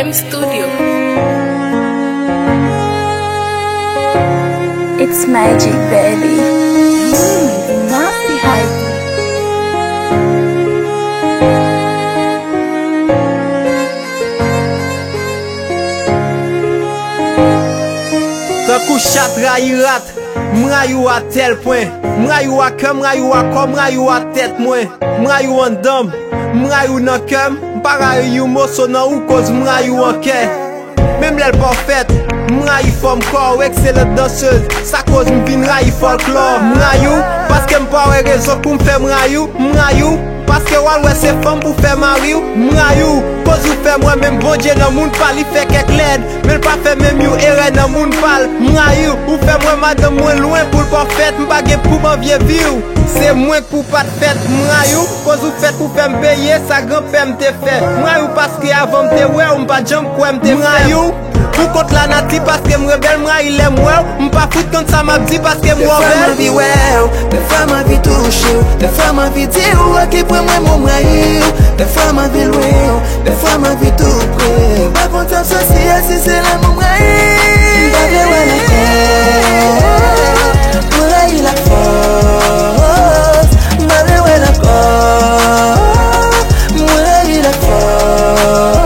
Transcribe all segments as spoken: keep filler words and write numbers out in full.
M Studio. It's magic, baby. Mm, nasty hype. Tankou chat rayi rat, m rayi w a tèl pwen. M rayi w a kè, m rayi w a kò, m rayi w a tèt mwen. M rayi w anndan m, m rayi w nan kè m. M pa rayi yon moso nan ou, koz m rayi w an kè. Menm lè l pa w fèt, m rayi fòm kò w, ekselant dansez. Sa koz m vin rayi fòlklò. M rayi w, paske m pa wè rezon pou m fè m rayi w. M rayi w, paske w al wè se fanm pou fè mari w. M rayi w, koz ou fè m wè menm Bondye nan moun pa li fè kèk lèd. Men l pa fè menm yon erè nan moun pa l. M rayi w, ou fè m wè madanm mwen lwen pou l pa w fèt. M pa gen pou m anvye vi w. Se mwen k pou pa t fèt. M rayi w, koz ou fèt pou fè m peye sa granpè m te fè. M rayi w paske avan m te wè w, m pa t janm kwè m te fèt. M rayi w, pou kont lanati paske m rebèl, m rayi lè m wè w. M pa fout konn sa m ap di paske m wè w bèl. Dèfwa m anvi wè w, dèfwa m anvi touche w, dèfwa m anvi di w oke pran mwen men w m rayi w. Dèfwa m anvi lwen w, dèfwa m anvi tou pre. M pa konn sa m sòsyè si se lanmou m rayi. M pa vle wè lakòs, mwen rayi lakòs. M pa vle wè lakòs, mwen rayi lakòs.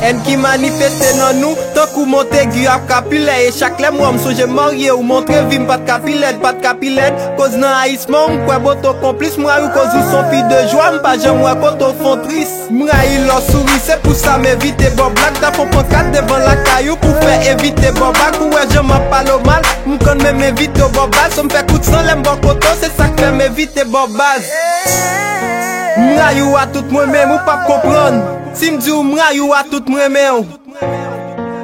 Èn ki manifeste nan nou tankou Montegi ap kapilè. E chak lè m wè w, m sonje m marye, ou montre vi m pa t ka pi lèd, pa t ka pi lèd. Koz nan ayisman w, m kwè boto konplis, m rayi w koz ou s on fi de jwa, m pa janm wè kote w fè w tris. M rayi lè w souri, se pou sa m evite ba w blag. Ta fè w pankat devan lakay ou pou fè evite ba w blag. Ou wè jan m ap pale w mal, m konn menm evite w ba w baz. Sa m fè kout san lè m bò kote w, se sa k fè m evite ba w baz. M rayi w a tout mwen menm, ou p ap konprann. Si m di w m rayi w a tout m renmen w.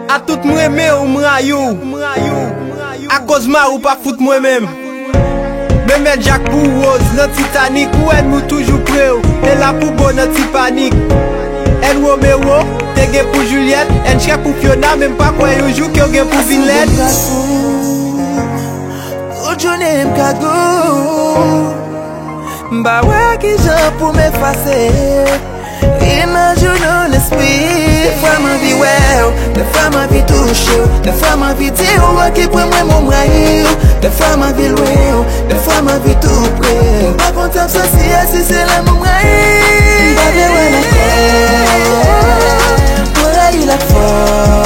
A tout m renmen w, m rayi w. Akoz mari w pa fout mwen menm. Men mèt Jak pou woz nan Titanik, ou wè nou toujou pre w. E la pou bo nan ti panik. Èn Romero te gen pou Juliette, èn Shrek pou Fiona, men m pa kwè yon jou ke w gen pou vin lèd. Tout jounen m ka gou. M pa wè kijan pou m efase imaj ou nan lespri. Dèfwa m anvi wè w, dèfwa m anvi touche w, dèfwa m anvi di w oke pran mwen men w m rayi w. Dèfwa m anvi lwen w, dèfwa m anvi tou pre. M pa konn sa m sòsyè si se lanmou m rayi. M pa vle wè lakòs, mwen rayi lakòs.